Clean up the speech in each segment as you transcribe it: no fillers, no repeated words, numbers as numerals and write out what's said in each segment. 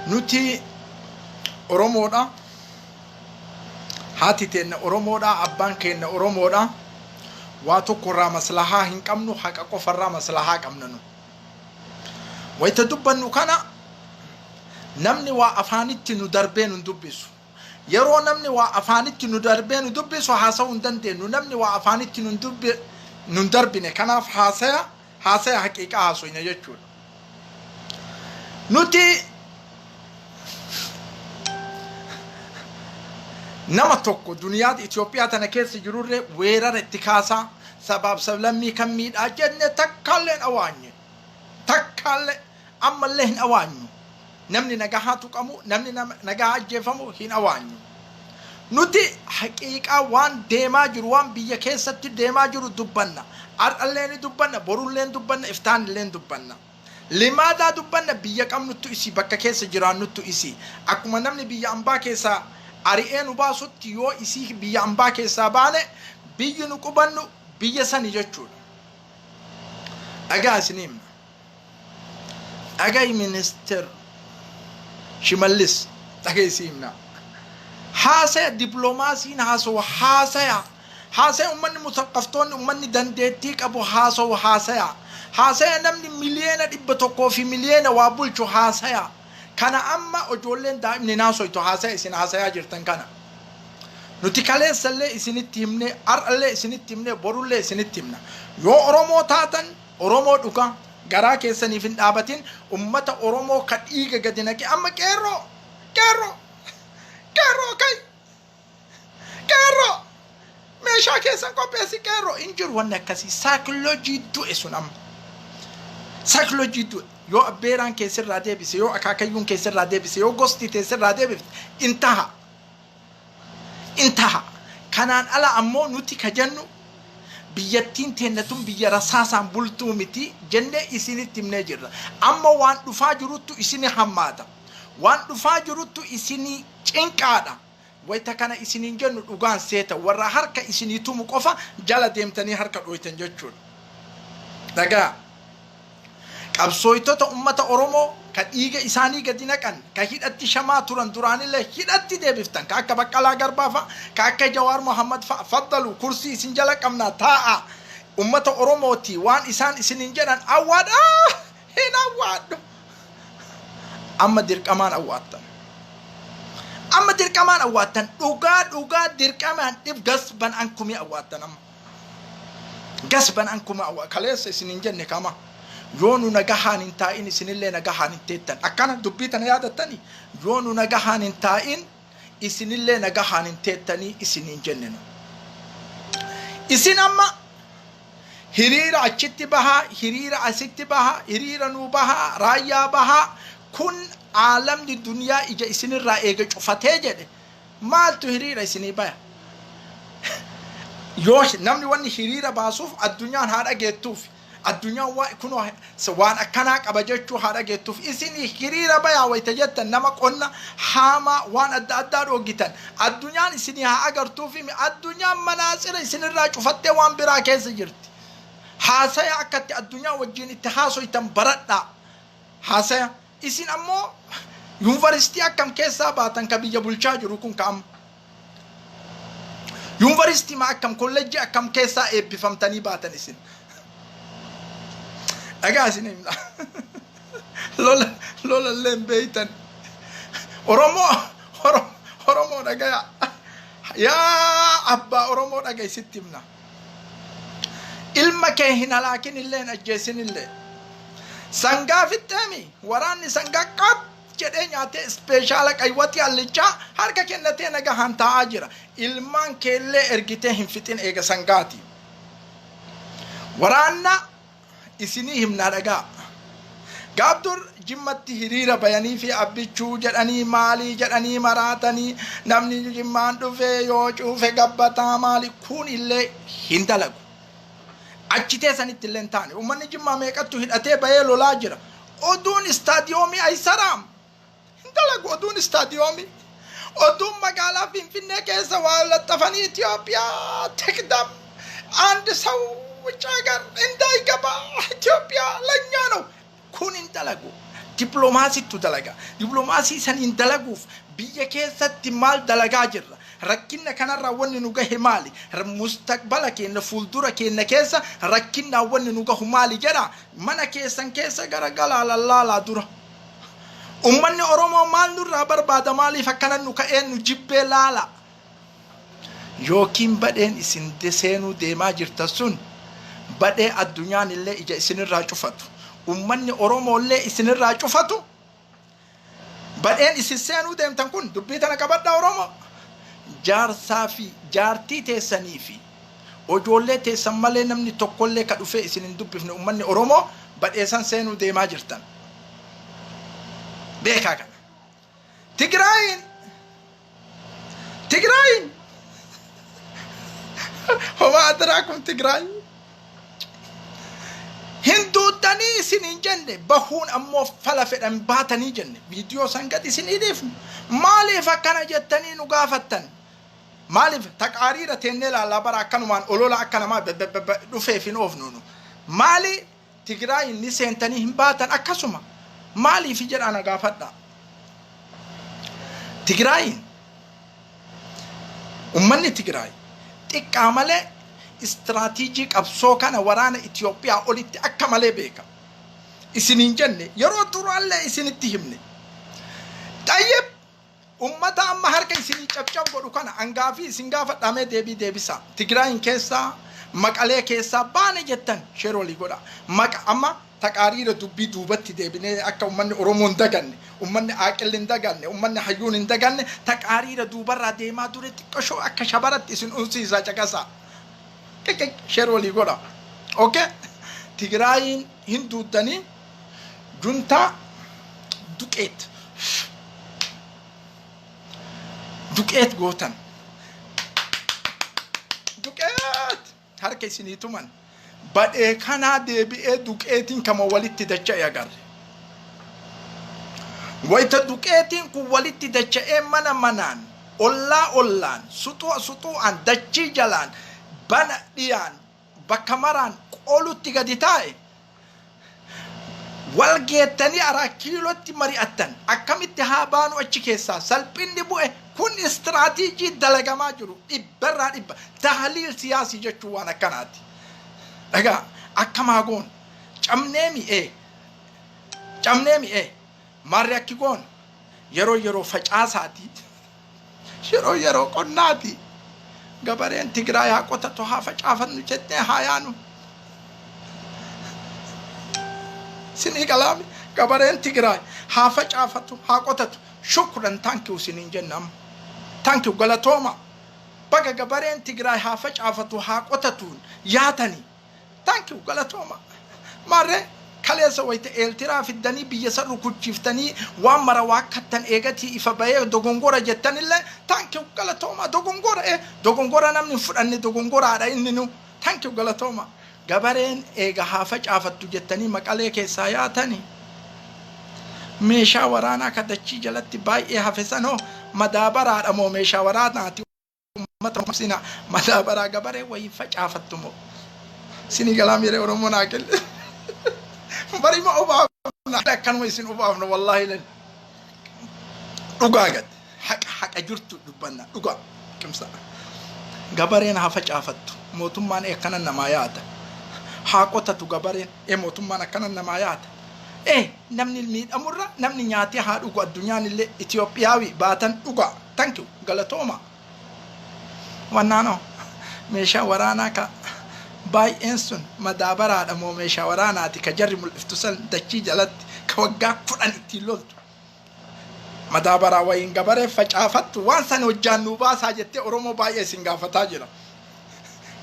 Nuti Oromoodha. Haati teenna Oromoodha. Abbaan keenna Oromoodha. Waa tokkorraa maslahaa hin qabnu, haqa qofarraa maslahaa qabna nu. Wayita dubbannu kana namni waa afaanitti nu darbee nu dubbisu. Yeroo namni waa afaanitti nu darbee nu dubbisu haasa'uu hin dandeenyu. Namni waa afaanitti nu darbine kanaaf haasaya haasaya haqiiqaa haasoyna jechuudha. Nuti nama tokko duniyaa Itoophiyaa tana keessa jirurree weerara itti kaasaa sabaaf sablammii kan miidhaa jenne takkaallee hin awaanye. Takkaallee ammallee hin awaanyu. Namni nagahaa tuqamu, namni nagahaa ajjeefamu hin awaanyu. Nuti haqiiqaa waan deemaa jiru, waan biyya keessatti deemaa jiru dubbanna. Har'allee ni dubbanna, borullee ni dubbanna, iftaanillee ni dubbanna. Limaadaa dubbanna? Biyya qabnuttu isii, bakka keessa jiraannuttu isii. Akkuma namni biyya ambaa keessaa ari'ee nu baasutti yoo isii biyya ambaa keessaa baane biyyi nu qubannu biyya sani jechuudha. Dhagaa isinii himna. Dhaga'i Ministeer Shimallis, dhaga'i isii himna. Haasaya dippiloomaasiin haasawu haasaya. Haasaya uummanni mutaqqaftoonni, uummanni dandeettii qabu haasawu haasaya. Haasaya namni 100 miliyoona fi miliyoona waa bulchu haasaya. Kana amma ijoolleen daa'imni naasoytu haasaya isin haasayaa jirtan kana. Nuti kaleessallee isinitti himne, har'allee isinitti himne, borullee isinitti himna. Yoo Oromoo taatan, Oromoo dhugaa garaa keessaniif hin dhaabatin, ummata Oromoo ka dhiiga gadi naqe amma qeerroo, qeerroo, qeerroo kai, qeerroo meeshaa keessan qopheessi, qeerroo hin jiru wanni akkasii. Saayikoloojii du'e sun amma. Saayikoloojii du'e. Yoo abbeeraan keessirraa deebise, yoo akaakayyuun keessirraa deebise, yoo gosti teessirraa deebifte, intaha. Intaha. Kanaan ala ammoo nuti ka jennu biyyattiin teenna tun biyya rasaasaan bultuu miti jennee isinitti himnee jirra. Amma waan dhufaa jiruttu isini hammaata. Waan dhufaa jiruttu isinii cinqaadha. Wayita kana isiniin jennu dhugaan seeta warra harka isinii tumu qofa jala deemtanii harka dhooytan jechuudha. Dhagaa. Qabsooytota ummata Oromoo ka dhiiga isaanii gadi naqan, ka hidhatti shamaa turan duraanillee hidhatti deebiftan, ka akka Baqqalaa Garbaa fa'a, ka akka Jawaar Mohammad fa'a, faddalu kursii isin jala qabnaa taa'a. Ummata Oromooti waan isaan isiniin jedhan awwaadhaa hin awwaadhu. Amma dirqamaan awwaattan. Amma dirqamaan awwaattan, dhugaa dhugaa dirqamaan dhib gasban ankumii awwaattan amma. Gasban ankuma awwaa kaleessa isiniin jenne kama. Yoo nu nagahaan hin taa'in isinillee nagahaan hin teettan. Akkana dubbii tana yaadattanii, yoo nu nagahaan hin taa'in isinillee nagahaan hin teettanii isiniin jenne nu. Isin amma hiriira achitti bahaa, hiriira asitti bahaa, hiriira nuu bahaa, raayyaa bahaa, kun aalamni duniyaa ija isinirraa eega cufatee jedhe maaltu hiriira isinii baya? Yoo namni wanni hiriira baasuuf addunyaan haa dhageettuuf, addunyaan waa kunoo waan akkanaa qaba jechuu haa dhageettuuf isin hiriira bayaa wayita jettan, nama qonna haamaa waan adda addaa dhooggitan addunyaan isinii haa agartuuf. Addunyaan manaasira isinirraa cufattee waan biraa keessa jirti. Haasaya akkatti addunyaa wajjin itti haasoytan baradhaa. Haasaya isin ammoo yuunivarsiitii akkam keessaa baatan? Ka biyya bulchaa jiru kun ka amma yuunivarsiitii ma akkam, kolleejjii akkam keessaa eebbifamtanii baatan isin? Dhagaa isin himna, lola lolallee hin beeytan. Oromoo, Oromoo dhagaya, yaa abbaa Oromoo dhaga, isitti himna. Ilma kee hin halaakin illee, hin ajjeesin illee. Sangaa fixxeemi, waraanni sangaa qab jedhee nyaatee ispeeshaala qaywwatii allichaa harka kennatee nagahaan taa'aa jira. Ilmaan keellee ergitee hin fixin eega sangaati. Waraanna isinii himnaa, dhagaa. Gaaf dur Jimmatti hiriira bayanii fi Abbichuu jedhanii maalii jedhanii maraatanii, namni Jimmaan dhufee yoo cuufe gabbataa maali, kun illee hin dalagu. Achi teessanitti illee hin taane. Uummanni Jimmaa meeqattu hidhatee bahee lolaa jira. Oduun istaadiyoomii aysaraam hin dalagu. Oduun istaadiyoomii, oduun magaalaa Finfinnee keessa waa laxxafanii Itoophiyaa ትቅደም፣ አንድ ሰው ውጭ ሀገር እንዳይገባ፣ ኢትዮጵያ ለእኛ ነው, kun hin dalagu. Dippiloomaasiitu dalaga. Dippiloomaasii saniin dalaguuf biyya keessatti maal dalagaa jirra? Rakkinna kanarraa wanni nu gahe maali? Mustaqbala keenya, fuuldura keenya keessa rakkinnaan wanni nu gahu maali jedha. Mana keessan keessa garagalaa lallaalaa dura. Ummanni Oromoo maal nurraa barbaada? Maaliif akkana nu ka'ee nu jibbee laala? Yookiin badheen isin seenuu deemaa jirtan sun badhee addunyaan illee ija isinirraa cufatu. Ummanni Oromoo illee isinirraa cufatu. Badheen isin seenuu deemtan kun, dubbii tana qabadhaa Oromoo. Jaarsaa fi jaartii teessanii fi ijoollee teessan malee namni tokkollee ka dhufee isin hin dubbifne, ummanni Oromoo badheessan seenuu deemaa jirtan. Beekaa kana. Tigraayin homaa adraakum Tigraay hin duudanii isin hin jenne, bahuun ammoo fala fedhan baatanii jenne. Viidiyoo san gad isinii dhiifnu. Maaliif akkana jettanii nu gaafattan? Maaliif taqaariira teennee laallaa bara akkanumaan olola akka namaa dhufeef hin oofnu nu. Maali Tigraay inni seentanii hin baatan akkasuma maaliif jedhaa na gaafadha. Tigraayin, ummanni Tigraay xiqqaa malee istiraatiijii qabsoo kana waraana Itiyoophiyaa olitti akka malee beeka. Isiniin jenne, yeroo duraallee isinitti himne. Xayyib, ummata amma harka isinii cabcab godhu kana angaafii isin gaafadhamee deebii deebisa. Tigraayin keessaa, Maqalee keessaa baane jettan, share walii godha. Maqa amma taqaariira dubbii duubatti deebinee akka ummanni Oromoo hin daganne, ummanni aaqilli hin daganne, ummanni hayyuun hin daganne, taqaariira duubarraa deemaa ture xiqqashoo akka shabaratti isin unsiisaa caqasaa. Qiqiq, share walii godha. Okay? Tigraayin hin duuddanii juntaa duqeet. Duqeet gootan. Duqeet harka isinii tuman. Badhee kanaa deebi'ee duqeetiin kama walitti dacha'e agarre. Wayita duqeetiin kun walitti dacha'ee mana manaan, ollaa ollaan, suxu'a suxu'aan, dachii jalaan, bana dhiyaan, bakka maraan qolutti gadi taa'e, wal geettanii araa kiilootti mari'attan, akkamitti haa baanu achi keessaa, salphinni bu'e kun istiraatiijii dalagamaa jiru dhibbarraa dhibba. Tahliil siyaasii jechuun waan akkanaati. Dhagaa akkamaa goon cabnee mi'ee, cabnee mi'ee, maarri akki goon yeroo yeroo facaasaati, yeroo yeroo qonnaati, gabareen Tigraay haa qotatu, haa facaafannu jettee haa yaanu. Sinii galaami? Gabareen Tigraay haa facaafatu, haa qotatu. Shukran, thank you siniin jenna amma. Thank you, galatooma. Baga gabareen Tigraay haa facaafatu, haa qotatuun yaatanii. Thank you, galatooma. Maarree kaleessa wayita Eeltiraa fiddanii biyya san rukuchiiftanii waan mara waakkattan, eegatii ifa bahee dogongora jettanillee, thank you, galatooma. Dogongora dogongora namni hin fudhanne dogongoraadha inni nu. Thank you, galatooma. Gabareen eega haa facaafattu jettanii Maqalee keessaa yaatanii, meeshaa waraanaa ka dachii jalatti baay'ee hafe sanoo madaabaraadha moo meeshaa waraanaati? Uummata sina madaabaraa gabaree wayii facaafattu moo? Sini galaa miiree Oromoo naa kenne barima obaafna, akkanuma isin obaafna. Wallaahi len dhugaa gad haqa haqa jirtu dubbanna, dhugaa qimsa. Gabareen haa facaafattu, mootummaan akkana namaa yaada. Haa qotatu gabareen, mootummaan akkana namaa yaada. Namni miidhamurra namni nyaatee haa dhugu, addunyaan illee Itiyoophiyaawi baatan dhugaa. Thank you, galatooma. Wannaanoo meeshaa waraanaa ka baay'een sun madaabaraadha moo meeshaa waraanaati ka jarri mul'iftu san dachii jalatti ka waggaa 10 ittiin loltu? Madaabaraa wayiin gabaree facaafattu, waan san hojjaan nuu baasaa jettee Oromoo baay'ee isin gaafataa jira.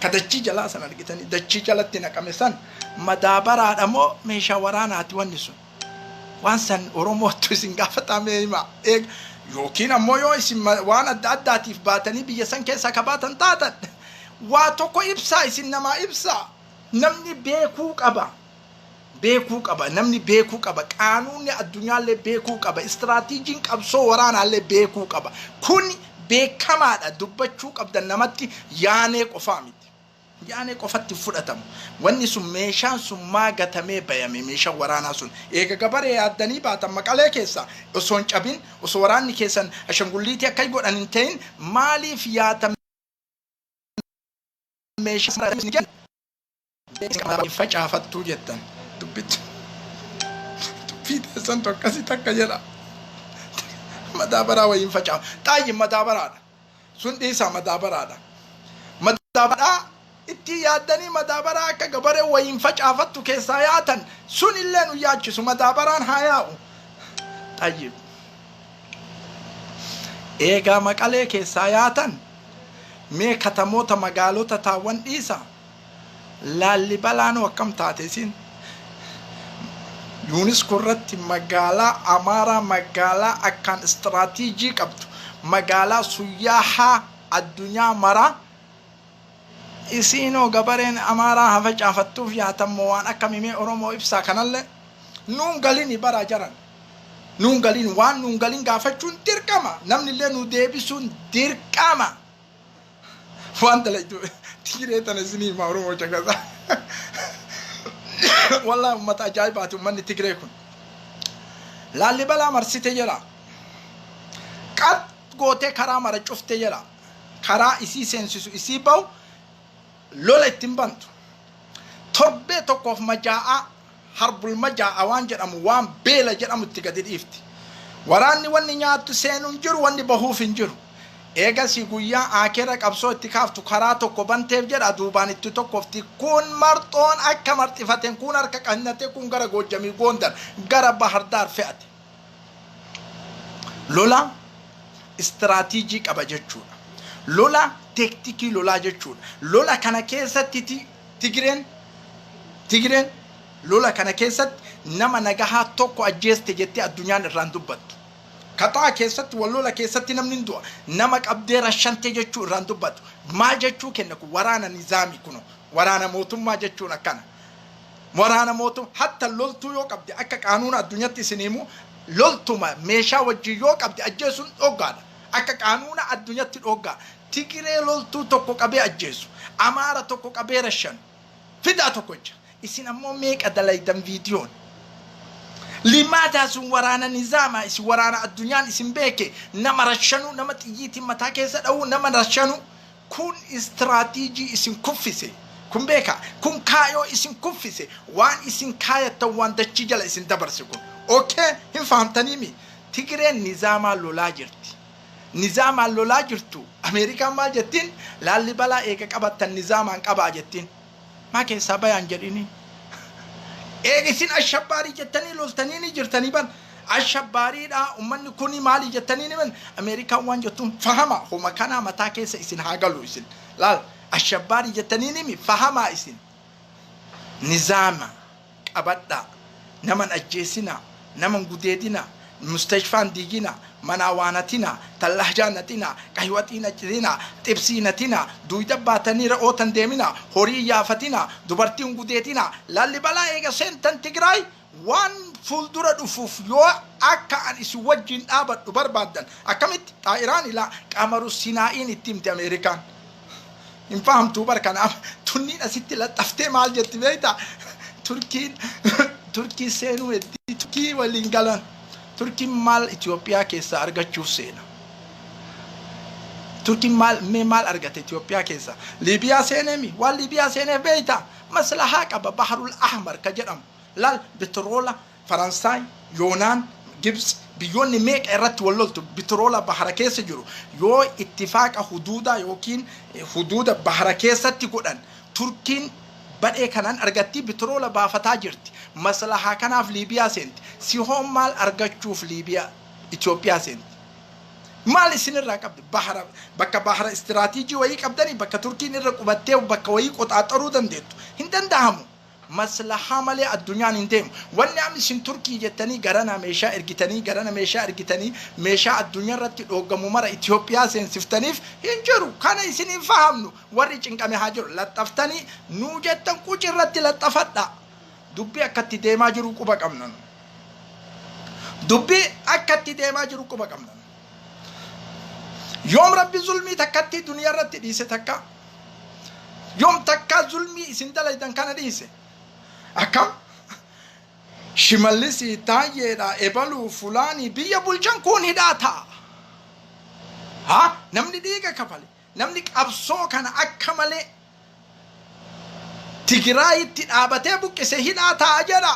Ka dachii jalaa san argitanii dachii jalatti naqame san madaabaraadha moo meeshaa waraanaati wanni sun? Waan san Oromootu isin gaafataa, mee himaa. Yookiin ammoo yoo isin waan adda addaatiif baatanii biyya san keessaa ka baatan taatan, waa tokko ibsaa, isin namaa ibsaa. Namni beekuu qaba. Beekuu qaba, namni beekuu qaba, qaanuunni addunyaallee beekuu qaba, istiraatiijiin qabsoo waraanaallee beekuu qaba. Kun beekamaadha, dubbachuu qabdan namatti yaanee qofaa miti. Yaanee qofatti fudhatamu. Wanni sun meeshaan sun maa gatamee bayame? Meeshaan waraanaa sun eega gabaree yaaddanii baatan Maqalee keessa osoo hin cabin, osoo waraanni keessan ashangulliitii akka godhan hin ta'in, maaliif yaatan meeshaa facaafattuu jettan? Dubbichi dubbii teessantu akkasii takka jedha. Madaabaraa wayiin facaafa xaayyi madaabaraadha sun dhiisaa, madaabaraadha, madaabaraa itti yaaddanii madaabaraa akka gabaree wayiin facaafattu keessaa yaatan sun illee nu yaachisu. Madaabaraan haa yaa'u. Xayyib, eegaa Maqalee keessaa yaatan, mee katamoota magaalota taawwan dhiisa, Laallibalaanoo akkam taate? Isin UNESCO irratti magaalaa Amaaraa, magaalaa akkaan istiraatiijii qabdu, magaalaa suyyaahaa addunyaa maraa, isiinoo gabareen Amaaraa haa facaafattuuf yaatammoo waan akkamimee Oromoo ibsaa? Kanallee nuun galini bara jaran nuun galin. Waan nuun galin gaafachuun dirqama, namni illee nu deebisuun dirqama. Waan dalaytu Tigiree tana isinii hima. Oromoo caqasa. Wallahi ummata ajaa'ibaati ummanni Tigiree kun. Laallibalaa marsite jedha, qat gootee karaa mara cufte jedha. Karaa isii seensisu, isii bahu lola ittiin bantu. Torbee tokkoof majaa'aa, harbul majaa'a waan jedhamu, waan beela jedhamu itti gadi dhiifti. Waraanni wanni nyaattu seenu hin jiru, wanni bahuuf hin jiru. Eegasii guyyaa aakera qabsoo itti kaaftu karaa tokko banteef jedha, duubaan itti tokkofti. Kun marxoon akka marxifateen, kun harka qannate, kun gara Goojjamii, Goondar, gara Bahardaar fe'ate. Lola istiraatiijii qaba jechuudha. Lola teektikii lolaa jechuudha. Lola kana keessatti Tigireen lola kana keessatti nama nagahaa tokko ajjeeste jettee addunyaan irraan dubbattu. Kaxaa keessatti wal lola keessatti namni hin du'a. Nama qabdee rashante jechuu irraan dubbatu. Maal jechuu kenna kun? Waraana nizaamii kuno. Waraana mootummaa jechuun akkana. Waraana mootummaa hatta loltuu yoo qabde, akka qaanuuna addunyaatti isin himu, loltuma meeshaa wajjin yoo qabde ajjeesuun dhoggaadha. Akka qaanuuna addunyaatti dhoggaa. Tigiree loltuu tokko qabee ajjeesu. Amaara tokko qabee rashanu. Fidaa tokkocha. Isin ammoo meeqa dalaydan viidiyoon? Limaadaa sun waraana nizaamaa, isin waraana addunyaan isin beeke, nama rashanuu, nama xiyyiitiin mataa keessa dha'uu, nama rashanuu. Kun istiraatiijii isin kuffise. Kun beeka, kun kaayoo isin kuffise, waan isin kaayattan, waan dachii jala isin dabarse kun. Okay, hin fahamtaniimi? Tigireen nizaamaa lolaa jirti. Nizaamaan lolaa jirtu. Ameerikaan maal jettiin? Laallibalaa eega qabattan nizaamaan qabaa jettiin. Maa keessaa bayaan jedhini? Eega isin ashabbaarii jettanii loltanii ni jirtanii ban, ashabbaariidha ummanni kuni maali jettanii ni ban. Ameerikaan waan jettuun fahama homa kanaa mataa keessa isin haa galu. Isin laal, ashabbaarii jettanii nimi fahamaa, isin nizaama qabadhaa, naman ajjeesinaa, naman gudeedinaa, mustashfaan diiginaa, manaa waanatinaa, tallahjaa naxinaa, qaywaxii naxinaa, xibsii natinaa, duuyda baatanii re'ootan deeminaa, horii yaafatinaa, dubartiin gudeedinaa. Laallibalaa eega seentan, Tigraay waan fuuldura dhufuuf yoo akka an isin wajjin dhaabadhu barbaaddan akkamitti xaa'iraan ilaa qamaru sinaa'iin itti himte Ameerikaan. Hin fahamtuu bar. Kanaaf tunniin asitti laxxaftee maal jetti beektaa? Turkiin Turkii seenuu heddii, Turkii waliin galan. Turkiin maal Itoophiyaa keessaa argachuuf seena? Turkiin maal, mee maal argate Itoophiyaa keessaa? Liibiyaa seeneemi. Waan Liibiyaa seeneef beektaa? Maslahaa qaba. Baharul Ahmar ka jedhamu laal, bitiroola Faransaay, Yoonaan, Gibxi, biyyoonni meeqa irratti wal loltu. Bitiroola bahara keessa jiru yoo ittifaaqa huduudaa yookiin huduuda bahara keessatti godhan, Turkiin badhee kanaan argatti, bitiroola baafataa jirti. Maslahaa kanaaf Liibiyaa seenti. Sihoon maal argachuuf Liibiyaa Itoophiyaa seenti? Maal isinirraa qabdi? Bahara, bakka bahara istiraatiijii wayii qabdanii, bakka Turkiin irra qubattee bakka wayii qoxaaxaruu dandeettu hin danda'amu. Maslahaa malee addunyaan hin deemu. Wanni amma isin Turkii jettanii garana meeshaa ergitanii, garana meeshaa ergitanii, meeshaa addunyaa irratti dhooggamu mara Itoophiyaa seensiftaniif hin jiru. Kana isin hin fahamnu. Warri cinqame haa jiru. Laxxaftanii nuu jettan, quci irratti laxxafadha. Dubbii akkatti deemaa jiru quba qabna. Dubbii akkatti deemaa jiru quba qabna. Yoom Rabbi zulmii takkatti duniyaa irratti dhiise takka? Yoom takkaa zulmii isin dalaydan kana dhiise? Akkam? Shimallisii, Taayyeedha, ebaluu, fulaanii biyya bulchan kun hidhaa ta'a. Ha? Namni dhiiga kafale, namni qabsoo kana akka malee Tigraayitti dhaabatee buqqise hidhaa ta'a jedha.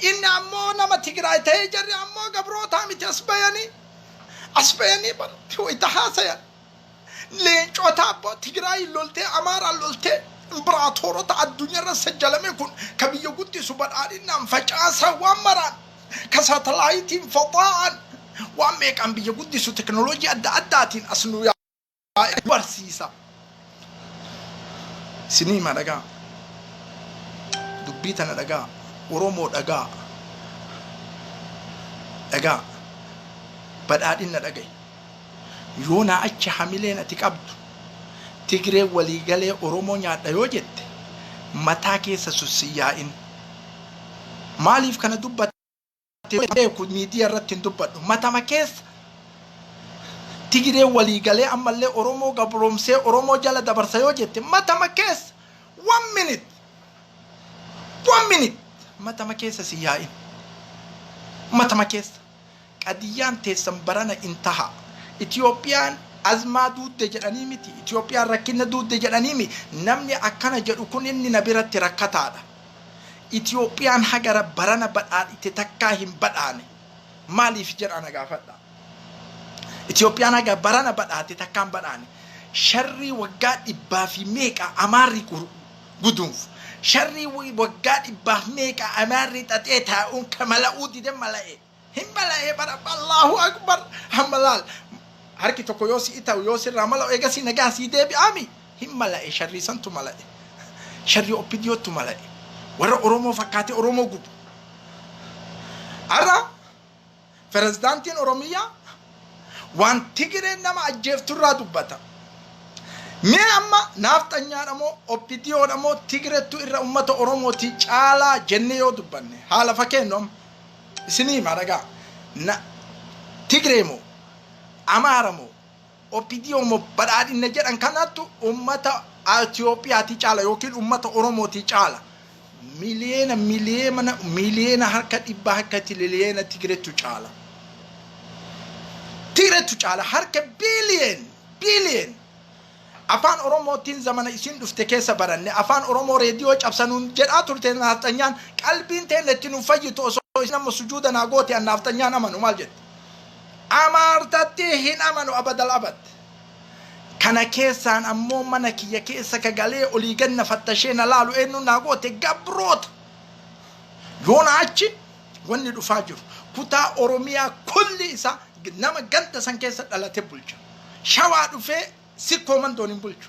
Inni ammoo nama Tigraay ta'ee jarri ammoo gabrootaa miti, as bayanii. As bayanii baratti wayita haasayan. Leencota abboo Tigraayin loltee, Amaaraan loltee, imbiraatoorota addunyaarra sajjalame kun ka biyya guddisu badhaadhinnaan facaasaa waan maraan, ka saatalaayitiin fadaa'an waan meeqaan biyya guddisu teknooloojii adda addaatiin as nu yaa'ee barsiisa. Isinii hima, dhagaa. Dubbii tana dhagaa. Oromoo dhagaa. Dhagaa. Badhaadhinna dhagaye. Yoo naa achi hamileen ati qabdu Tigree waliigalee Oromoo nyaadha yoo jette, mataa keessa sussi yaa'in. Maaliif kana dubbatte beeku, miidiyaa irratti hin dubbadhu. Matama keessa Tigree waliigalee ammallee Oromoo gabroomsee Oromoo jala dabarsa yoo jette, matama keessa one minute, one minute matama keessa si yaa'in. Matama keessa. Qadiyyaan teessan barana intaha. Itiyoophiyaan azmaa duudde jedhanii miti. Itiyoophiyaan rakkina duudde jedhanii mi. Namni akkana jedhu kun inni na biratti rakkataadha. Itiyoophiyaan hagara barana badhaadhite takkaa hin badhaane. Maaliif jedha na gaafadha. Itiyoophiyaan haga barana badhaate takkaa hin badhaane. Sharrii waggaa dhibbaa fi meeqa Amaarri guduunfu. Sharrii waggaa dhibbaaf meeqa Amaarri xaxee taa'uun ka mala'uu dide mala'e. Hin mala'ee bara, Allahu akbar. Hamma laal, harki tokko yoo si'i ta'u, yoo sirraa mala'u, eegasii nagaa sii deebi'aami. Hin mala'e, sharrii santu mala'e. Sharrii OPDOttu mala'e. Warra Oromoo fakkaatee Oromoo gubu. Har'a pirezidaantiin Oromiyaa waan Tigireen nama ajjeefturraa dubbata. Mee amma naafxanyaadha moo OPDOdha moo Tigirettu irra ummata Oromooti caalaa jennee yoo dubbanne, haala fakkeenyu amma isinii hima, dhagaa. Na Tigree moo Amaara moo OPDO moo badhaadhina jedhan kanattu ummata Itoophiyaati caala yookiin ummata Oromooti caala? Miliyeena miliyeena miliyeena harka dhibbaa harka tiliyeena Tigreettu caala. Tigreettu caala harka biiliyeen biiliyeen. Afaan Oromootiin zamana isin dhufte keessa baranne, afaan Oromoo reediyoo cabsanuun jedhaa turte naafxanyaan. Qalbiin teenya itti nu fayyitu osoo isin amma sujuuda naa goote an naafxanyaan amanu. Maal jette? Amaartatti hin amanu abadal abad. Kana keessaan ammoo mana kiyya keessa ka galee olii ganna fattashee na laalu eenyuun naa goote? Gabroota. Yoona achi wanni dhufaa jiru kutaa Oromiyaa kulli isaa nama ganda san keessa dhalate bulcha. Shawaa dhufee Sikkoo Mandoon hin bulchu.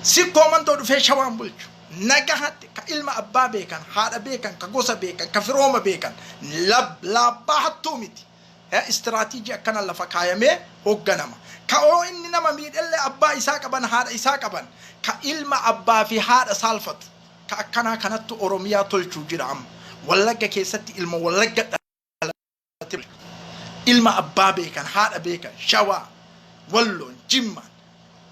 Sikkoo Mandoo dhufee Shawaan bulchu. Nagahatti ka ilma abbaa beekan, haadha beekan, ka gosa beekan, ka firooma beekan, laabbaa hattuu miti. Istiraatiijii akkana lafa kaayamee hoogganama. Ka oo inni nama miidhellee abbaa isaa qaban, haadha isaa qaban, ka ilma abbaa fi haadha saalfatu. Ka akkanaa kanattu Oromiyaa tolchuu jira amma. Wallagga keessatti ilma Wallagga dhalate, ilma abbaa beekan, haadha beekan, Shawaa, Walloon, Jimmaan.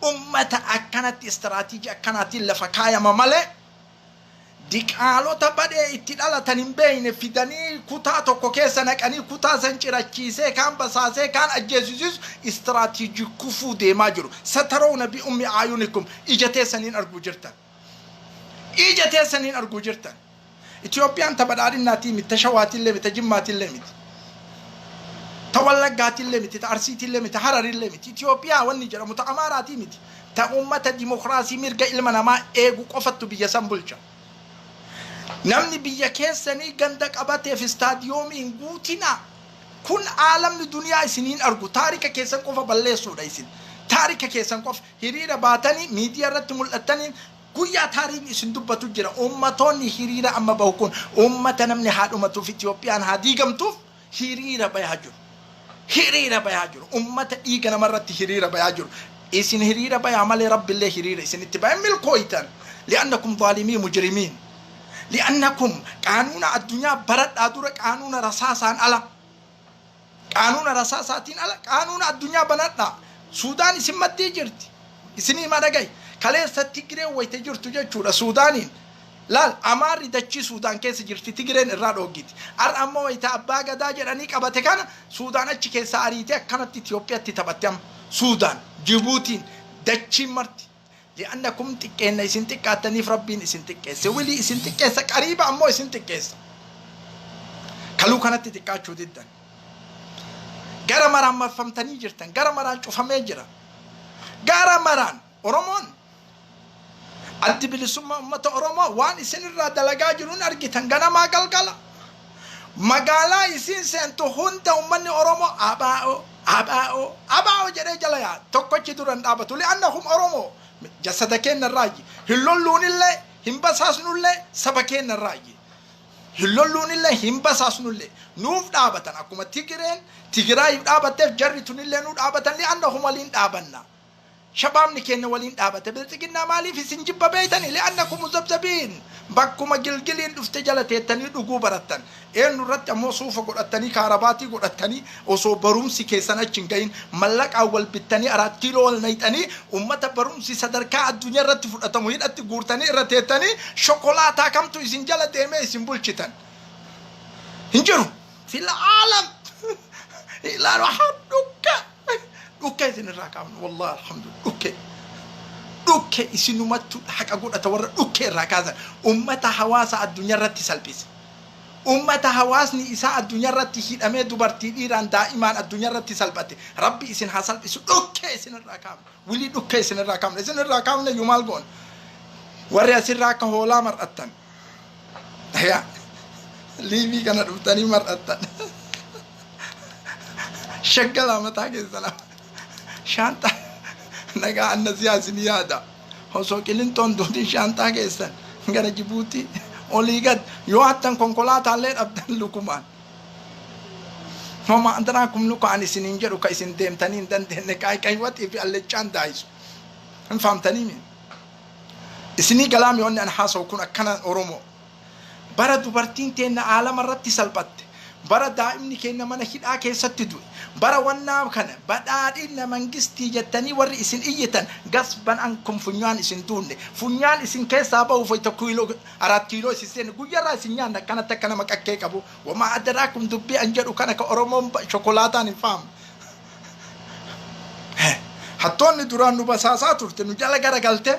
Ummata akkanatti istiraatiijii akkanaatiin lafa kaayama malee, diqaalota badhee itti dhalatan hin beekne fidanii kutaa tokko keessa naqanii kutaa san cirachiisee, kaan basaasee, kaan ajjeesisiisu istiraatiijii kufuu deemaa jiru. Satarawna bi ummi aayunikum, ija teessaniin arguu jirtan. Ija teessaniin arguu jirtan. Itiyoophiyaan ta badhaadhinnaatii miti, ta Shawaatillee miti, ta Jimmaatillee miti. Ta Wallaggaatillee miti, ta Arsiitillee miti, ta Hararillee miti. Itiyoophiyaa wanni jedhamu ta Amaaraatii miti. Ta uummata dimokiraasii mirga ilma namaa eegu qofattu biyya san bulcha. Namni biyya keessanii ganda qabateef istaadiyoomii hin guutinaa. Kun aalamni duniyaa isiniin argu. Taarika keessan qofa balleessuudha isin. Taarika keessan qofa hiriira baatanii miidiyaa irratti mul'attaniin guyyaa taariikni isin dubbatu jira. Uummatoonni hiriira amma bahu kun uummata namni haa dhumatuuf, Itiyoophiyaan haa diigamtuuf hiriira bayaa jiru. Hiriira bayaa jiru. Uummata dhiiga namarratti hiriira bayaa jiru. Isin hiriira bayaa malee Rabbillee hiriira isinitti bayan milkooytan. Li'annakum zaalimii mujrimiin. Li'annakum qaanuuna addunyaa baradhaa dura, qaanuuna rasaasaan ala. Qaanuuna rasaasaatiin ala qaanuuna addunyaa banadhaa. Suudaan isin maddii jirti. Isinii hima, dhaga'i. Kaleessa Tigireen wayite jirtu jechuudha Suudaaniin. Laal, Amaarri dachii Suudaan keessa jirti, Tigireen irraa dhoogiti. Har'a ammoo wayita abbaa gadaa jedhanii qabate kana Suudaan achi keessaa ariitee akkanatti Itoophiyaatti taphatte amma. Suudaan, Jibuutiin, dachiin marti. Li'annakum xiqqeenna isin xiqqaattaniif Rabbiin isin xiqqeesse. Wilii isin xiqqeessa, qariiba ammoo isin xiqqeessa. Kaluu kanatti xiqqaachuu diddan. Gara maraan marfamtanii jirtan, gara maraan cufamee jira. Gara maraan Oromoon addi bilisummaa uummata Oromoo waan isin irraa dalagaa jiruun argitan ganamaa galgala. Magaalaa isin seentu hunda uummanni Oromoo ABO, ABO, ABO jedhee jala yaa, tokkochi duran dhaabatu. Li'annahum Oromoo jasada keenya irraayi. Hin lolluunillee, hin basaasnullee, saba keenya irraayi. Hin lolluunillee, hin basaasnullee, nuuf dhaabatan. Akkuma Tigireen Tigiraayiif dhaabatteef jarri tunillee nu dhaabatan. Li'annahum waliin dhaabanna. Shabaabni keenya waliin dhaabate. Bilxiginnaa maaliif isin jibba beeytanii? Li'annakum muzabzabiin, bakkuma gilgiliin dhufte jala teettanii dhuguu barattan. Eenyu irratti ammoo suufa godhattanii, kaarabaatii godhattanii, osoo barumsi keessan achi hin gahin mallaqaan wal bittanii, 4 kiiloo wal nayxanii, ummata barumsi sadarkaa addunyaa irratti fudhatamu hidhatti guurtanii irra teettanii, shokolaataa kamtu isin jala deemee isin bulchitan? Hin jiru. Fil aalam ilaalu dhukke dhukke isin irraa kaafnu. Wallahi, alhamdulillah, dhukke dhukke isinumattu haqa godhata. Warra dhukke irraa kaasan, ummata hawaasa addunyaa irratti salphise, ummata hawaasni isaa addunyaa irratti hidhamee, dubartii dhiiraan daa'imaan addunyaa irratti salphate, Rabbi isin haa salphisu. Dhukke isin irraa kaafnu, wilii dhukke isin irraa kaafne. Isin irraa kaafne iyyuu maal goon? Warri asirraa akka hoolaa mar'attan, yaa liivii kana dhuftanii mar'attan, shaggalaa mataa keessan shaantaa nagaa anna siyaasin yaada. Osoo Qilinxoon duutin shaantaa keessan gara Jibuutii olii gad yoo hattan, konkolaataallee dhabdan lukumaan. Homa antanaa luka an isiniin jedhu ka isin deemtanii hin dandeenye qaayqaywaxii fi allechaan daayisu hin faamtanii mi isinii galaami. Wanni an haasa'u kun akkana. Oromoo, bara dubartiin teenna aalama irratti salphatte, bara daa'imni keenya mana hidhaa keessatti du'e, bara wannaa kana badhaadhina mangistii jettanii warri isin iyyitan, gasban ankum funyaan isin duunne, funyaan isin keessaa bahuuf wayita kiiloo 4 kiiloo isin seenne guyyarraa isin nyaanna akkanatti akka nama qakkee qabu. Wamaa adaraakum dubbii an jedhu kana ka Oromoon shokolaataan hin faamne. Hattoonni duraan nu basaasaa turte nu jala garagalte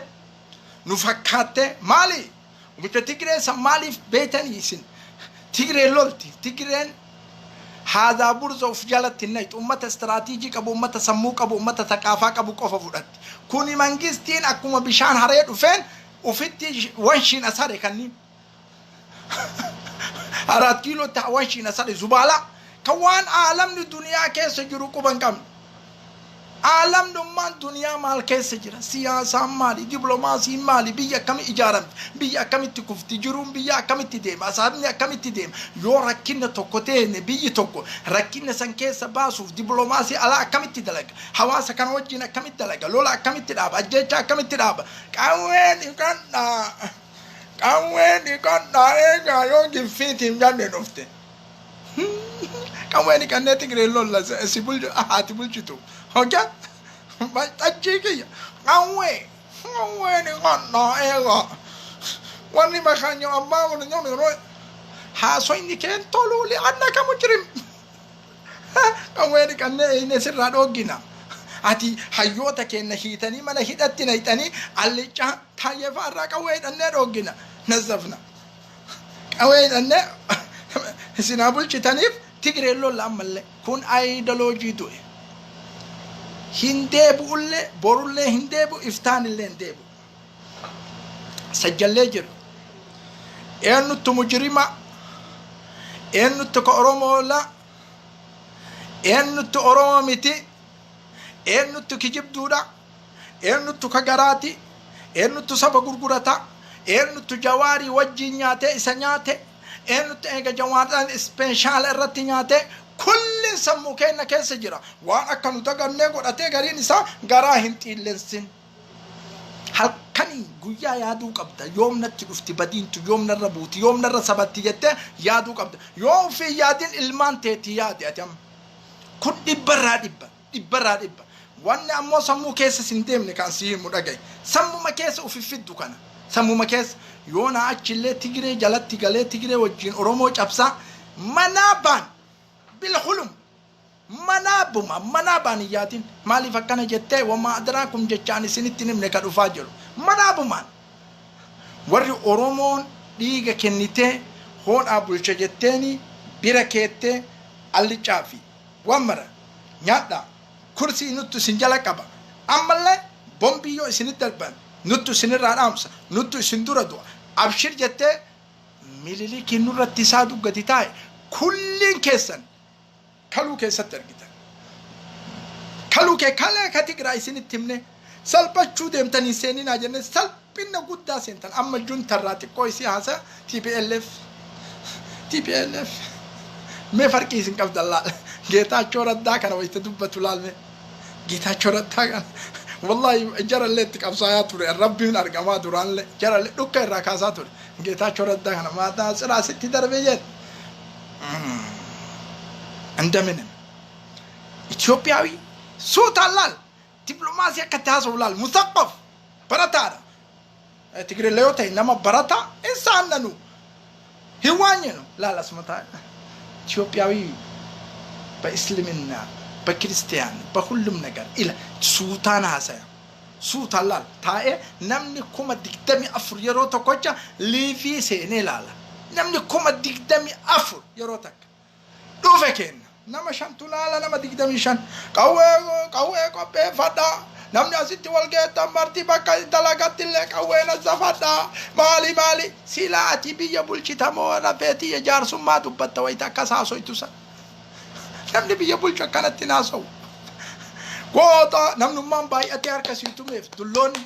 nu fakkaatte maali? Wita Tigree san maaliif beeytanii isin? Tigree lolti. Tigreen haadaa burza uf jalatti hin naqxu. Ummata istiraatiijii qabu, ummata sammuu qabu, ummata thaqaafaa qabu qofa fudhatti. Kuni mangistiin akkuma bishaan haree dhufeen ufitti wanshiin as hare kanniin. 4 kiilootti wanshiin as hare, zubaalaa. Kan waan aalamni duniyaa keessa jiru quba hin qabne. Aalamnummaan duniyaa maal keessa jira? Siyaasaan maali? Diplomaasiin maali? Biyya akkami ijaaramti? Biyya akkamitti kufti? Jiruun biyya akkamitti deema? Sabni akkamitti deema? Yoo rakkinna tokko ta'e biyyi tokko rakkinna san keessa baasuuf diplomaasii alaa akkamitti dalaga? Hawaasa kana wajjin akkamitti dalaga? Lola akkamitti dhaaba? Ajjeechaa akkamitti dhaaba? Qawwee dhiqadhaa! Qawwee dhiqadhaa, eegaa yoo giffiitiin janne dhufte. Qawwee dhiqannee Tigreen lolla si bulchu haati bulchitu. Okay? Xajjii kiyya. Qawwee. Qawwee dhiqadhaa, eegaa. Warri makaanyo abbaa wani haasoyni keen toluu li'annaka mujrim. Qawwee dhiqannee eeyne sirraa dhooggina. Ati hayyoota keenya hiitanii mana hidhatti nayxanii, allichaa taayyee fa'aa irraa qawwee hidhannee dhooggina. Nazzafna. Qawwee hidhannee isinaa bulchitaniif Tigreen lolla ammallee. Kun aayidoloojii du'e. Hin deebi'ullee, borullee hin deebi'u, iftaanillee hin deebi'u. Sajjallee jiru. Eenyuttu mujrima? Eenyuttu ka Oromoo la? Eenyuttu Oromoo miti? Eenyuttu kijibduudha? Eenyuttu ka garaati? Eenyuttu saba gurgurata? Eenyuttu Jawaarii wajjiin nyaatee isa nyaate? Eenyuttu eega Jawaaraan ispeeshaala irratti nyaate? Kulliin sammuu keenya keessa jira. Waan akka nu dagannee godhatee gariin isaa garaa hin xiillensin. Halkanii guyyaa yaaduu qabda. Yoom natti dhufti badiintu, yoom narra buuti, yoom narra sabatti jettee yaaduu qabda. Yoo ofii yaadin, ilmaan teetii yaadi ati amma. Kun dhibbarraa dhibba, dhibbarraa dhibba. Wanni ammoo sammuu keessa sin deemne kan si himu dhagaye. Sammuma keessa ufi fiddu kana. Sammuma keessa yoona achillee Tigiree jalatti galee Tigiree wajjin Oromoo cabsaa manaa baan bilhulum manaa buma manaa baan hin yaadin. Maaliif akkana jettee wamaa adraakum jechaan isinitti himne ka dhufaa jiru. Manaa bumaan. Warri Oromoon dhiiga kennitee hoodhaa bulcha jetteeni bira keettee allicaa fi waan mara nyaadhaa kursii nuttu isin jala qaba. Ammallee bombii yoo isinitti darban nuttu isinirraa dhaamsa, nuttu isin dura du'a. Abshir jettee Minilikiin nurratti isaa duggati taa'e kulliin keessan kaluu keessatti argitan. Kaluu kee kalee ka Tigraay isinitti himne salphachuu deemtanii seeninaa jenne salphina guddaa seentan. Amma juntarraa xiqqoo isii haasa TPLF TPLF mee farqii isin qabdan laal. Geetaachoo Raddaa kana wayita dubbatu laalme. Geetaachoo Raddaa kana wallahi jarallee itti qabsaayaa ture, rabbiin argamaa duraanillee jarallee dhukka irraa kaasaa ture. Geetaachoo Raddaa kana maataa siraa sitti darbe jedhe. እንደምንም ኢትዮጵያዊ ሱታ laal, dippiloomaasii akkatti haasa'u laal, musaqqaf barataadha. Tigiree yoo ta'e nama barataa hin saannanu hin waanyenu laal asuma taa'e. ኢትዮጵያዊ በእስልምና በክርስቲያን በሁሉም ነገር ila suutaan haasaya. Suutaan laal taa'ee namni 24,000 yeroo tokkocha liivii seenee laala. Namni 24,000 yeroo takka. Dhufe kenna. Nama shantu laala, nama 25. Qawwee qawwee qopheeffadhaa. Namni asitti wal geettan marti bakka dalagatti illee qawween azzafadhaa. Maali maali silaa ati biyya bulchitamoo rafeetii jaarsummaa dubbatta wayita akkas haasoytu san. Namni biyya bulchu akkanatti haasa'u. Goota namnummaan baay'atee harka sii tumeef dulloonni.